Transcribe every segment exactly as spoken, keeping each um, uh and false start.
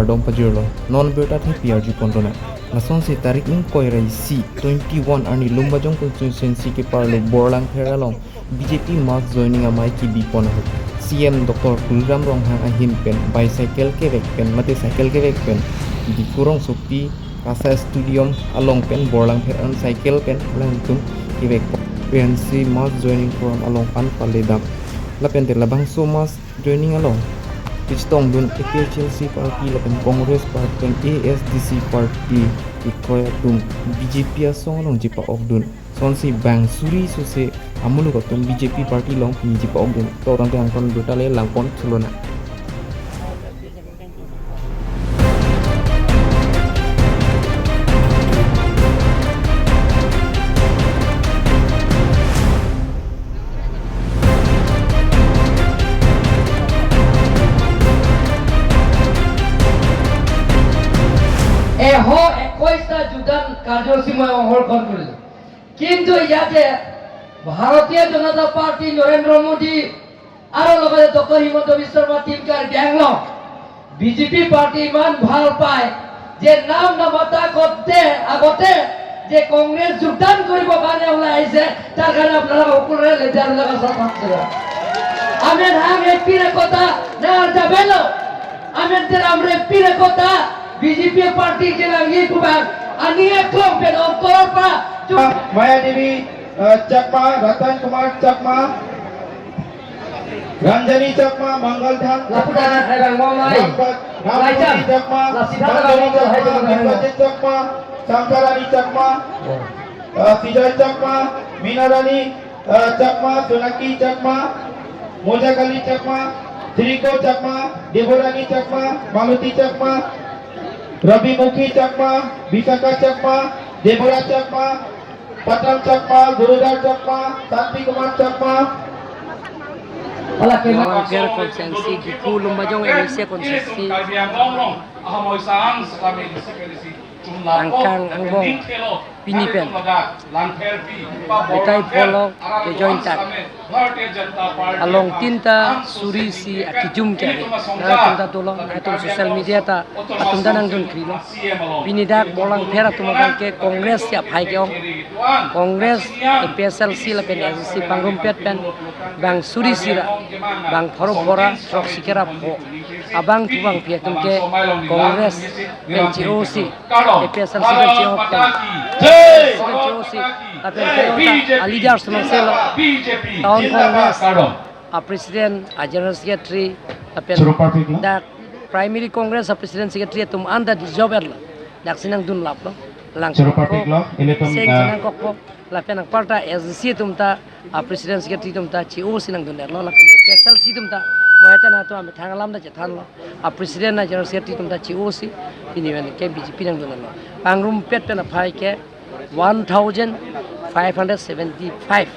dong pajirlo. Non birta thepi arju pon tonang. Lasonsi tarik ingkoi ra isi twenty-one arni Lumbajong constituency keparlo Borlangpher along B J P mass joining amei kebi pon ahut C M Doctor Tuliram Ronghang ahin pen bicycle kevek pen mate cycle kevek pen Diphu rongsopi Kasa Stadium along pen Borlangpher an cycle pen alangtum kevek pensi mass joining forum along an paledam. Lapen te labangso mass joining along kachetongdun A P H L C party lapen Congress party pen A S D C party kekroi atum B J P asong along jepa-okdun. Sonsi bang suri sose amuluk atum B J P party along pini jepa-okdun. To tangte angkon birta le langpon thu lonang. এশ একৈশটা যোগদান কাৰ্যসূচী মই অংশগ্ৰহণ কৰিলোঁ। কিন্তু ইয়াতে ভাৰতীয় জনতা পাৰ্টি নৰেন্দ্ৰ মোদী আৰু লগতে ডক্টৰ হিমন্ত বিশ্ব শৰ্মা টিম কাৰ্বি আংলং বিজেপি পাৰ্টি ইমান ভাল পায় যে নাম নামাতা আগতে, আগতে যে কংগ্ৰেছ যোগদান কৰিবৰ কাৰণে ওলাই আহিছে, তাৰ কাৰণে আপোনালোক সকলোৰে লেজাৰ লেজাৰ চাপ আছে। Amen hang epin akota na arjabelo. Amen ter amre epin akota B J P party kelang ye kubang ani aklong pen ongkor pa. Maya Devi, eh, Chakma, Ratan Kumar Chakma, Ranjani Chakma, Mangal Dham Chakma, Laputan hai bang mong mai. Rampat, Ramjyoti Chakma, Manjari Chakma, Biswajit Chakma, Sankarani Chakma, eh, Sijoy Chakma, Minarani, eh, Chakma, Sonaki Chakma, Mojakali Chakma, Sriko Chakma, Deborani Chakma, Maloti Chakma, Rabimukhi Chakma, Bisaka Chakma, Debora Chakma, Patam Chakma, Gurudhar Chakma, Santi Kumar Chakma. Wala ke Borlangpher constituency, Diphu Lumbajong M A C constituency. Angkang angbong pini pen. Betai pholok ke join tak. Along tinta suri si akijum ke. Nangtum ta dolo, nangtum social media ta atum ta nangdun krilo. Pini dak Borlangpher atum abang ke Congress ya phai ke-ong. Congress, A P H L C lapen A S D C pangrumpet pen bang suri sira, bang pharo phora, throksi kera pho. Abang thu bangphi atum ke Congress pen che-osi, A P H L C pen che-ok pen, A P H L C pen che-osi, lapen ke ota a leaders mang selo, Town Congress a president, a general secretary, lapen dak primary Congress a president secretary atum anta dissolve lo, dak si nangdun laplo, lang seng nangkokpo. Lapen anparta A S D C atum ta, a president secretary atum ta che-osi nangdun-etlo, lapen A P H L C atum ta, mo eta na atum amethang alam ta chethanlo, a president na general secretary atum ta che-osi, pini pen ke B J P nangdun-etlo. Pangrumpet pen aphai ke one thousand five hundred seventy-five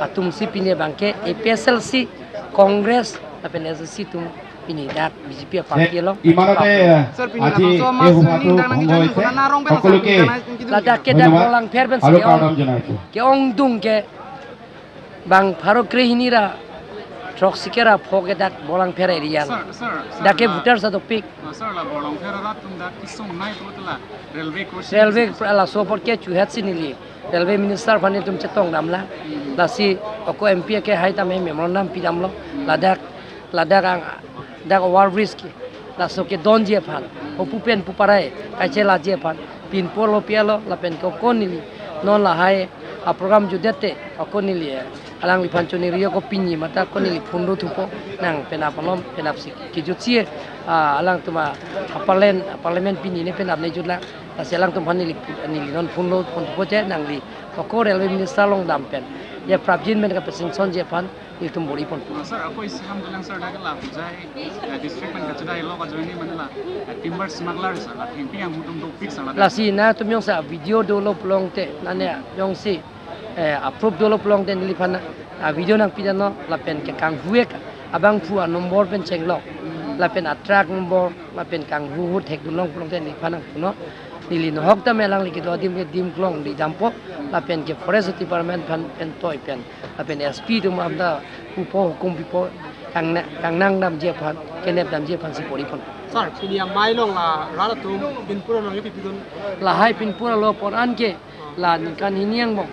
atum si pini abang ke A P H L C, Congress, lapen A S D C atum pini dak B J P party along. Imanote, eh, sir, pini aji laso e mass huba joining tu dang nang bhonglo kichani ise, pura narong pen, sir, hokoloke pini dang nang kichani. Ladak ke dak Borlangpher pen aro si ke-ong, kardom janaisu. Ke-ongdung ke bang pharo krehini ra throksi kera pho ke dak Borlangpher area. Sir, sir, sir, dak ke la voter sa dopik. Ah, sir, la Borlangpher arat atum dak kesung nai pu tela railway crossing. Railway pra-, laso apor ke chuhet si neli railway minister aphan nelitum chetongdamlo. Hmm. Lasi ako M P ke hai tame memorandum pidamlo. Hmm. Ladak, ladak ang, dak overbridge ke, laso kedonji aphan, o pupen puparai kachelaji aphan, pinpo lo pialo, lapen ke ako neli non lahai a program jutdet te ako neli, eh, alangliphan choningri ako pini mate ako neli phone do thupo, nang penap alom, penap si kejutsi, ah, alangtum a parliament, parliament pini ne penap ne jutlo. Lasi alangtum aphan neli, neli non phone do, phone thupo che nangli ako railway minister along dam pen, ya prapjin pen kapesensionji aphan nelitum bor-i pon. Ah, sir, ako isi ham bilang, sir, dak la Hojai, eh, district pen kachedai lo kajoine mane la, eh, timber smuggler, sir, la thengpi ahut atum dopik, sir, la. Lasi nangtum jongsi video dolo pulote, nane jongsi, eh, approve dolo pulote neliphan a video nangpidamnon, lapen ke kanghu-ek abangphu a number pen chenglok, lapen a truck number, lapen kanghu ahut thekdunlong pulote neliphan nangpunon. Neli nohok tame alangli kedo adim ke dim klong di dampo, lapen ke forest department aphan pen toi pen, lapen S P atum aphan ta pupo, hukum pipo, kangna-, kangnang damji aphan, kenep damji aphan si bor-i pon. Sir, pini amei along la rat atum pinpur along ke pipidun. Lahai pinpur along pon an ke la ningkan hini angbong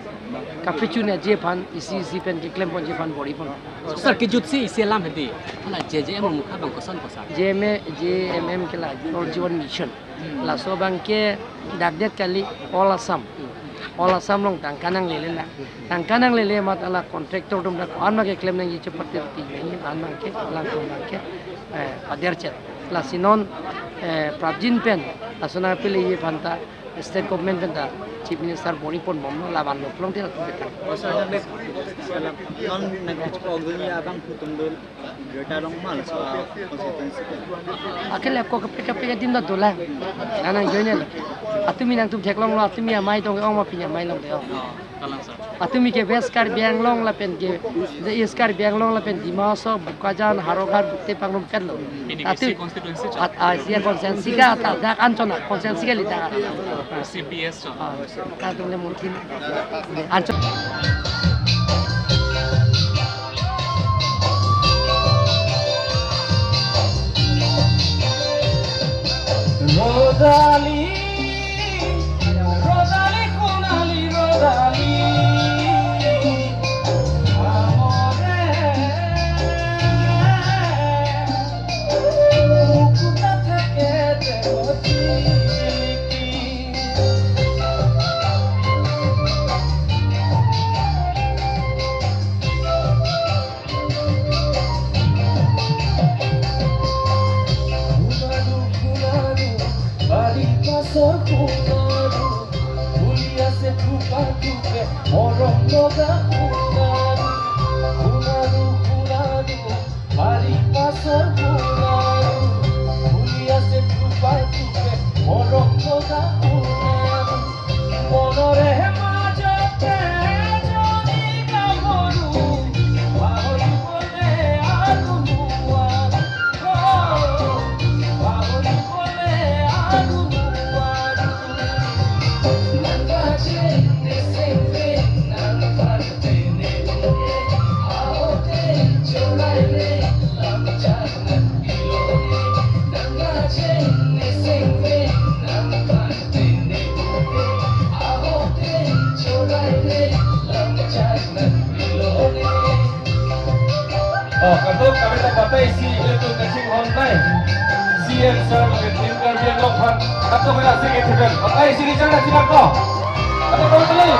kapachun-eji aphan isi isi pen keklem ponji aphan bor-i pon. Sir, kejutsi isi alam hedi. Hala J J M amukha abang koson ko sir? J M A, J M M ke la Jal Jeevan Mission. Hmm. Laso abang ke dak det kali, all Assam. All Assam along tangka nanglele na. Tangka nanglele amat hala contractor atum dak ko-an ma keklem nangji chepatir ti meni an abang ke, alangtum abang ke, eh, paderchet. Lasi non, eh, prapjin pen, laso nangpiliji aphan ta, State Government pen ta Chief Minister bor-i ponbomlo, laban lo plong te latum petang. Oh, sir, non, non nangkachepok dun ya abangphu atum do Greater Rongma laso constituency pen. Akhil ko kaprek kaprek adim ta dolang. Nang nangjoine lo. Atumi nangtum theklonglo, atumi amei tong ke-ong ma pini amei along de-ong. Oh, kalang sir. Atumi ke West Karbi Anglong lapen ke, the East Karbi Anglong lapen Dima Hasao, Bokajan, Howraghat, Bukte Pangrum pen lo. Pini ke Atu-, C constituency chot? At, ah, C constituency ka, ta, dak anchot na, constituency kali dak. C P S chot. Ah, ta tung le mungkin. Anchot. Rodali, Rodali, Khunali, Rodali. Amore, ukuta theke te goti. Khunadu, khunadu, bari pasor khunadu, huli ase thupa thupe, morom loga khunadu. Khunadu, khunadu, bari pasor khunadu, huli ase thupa thupe, morom loga khunadu. Monore majote jodi kamoru, pahori pole arunu aru. Oh, pahori pole arunu aru. Nang kachini sengve, nang pantene uke, ahote chorai le, lam chak nang ilone. Nang kachini sengve, nang pantene uke, ahote chorai le, lam chak nang ilone. Oh, kadokave ta batai isi ilitum kachinghon nai. C M sir lapen Team Karbi Anglong aphan kadokave ta isi kethipen. Batai isi rijang na chinak ko. Kadokave ta lo.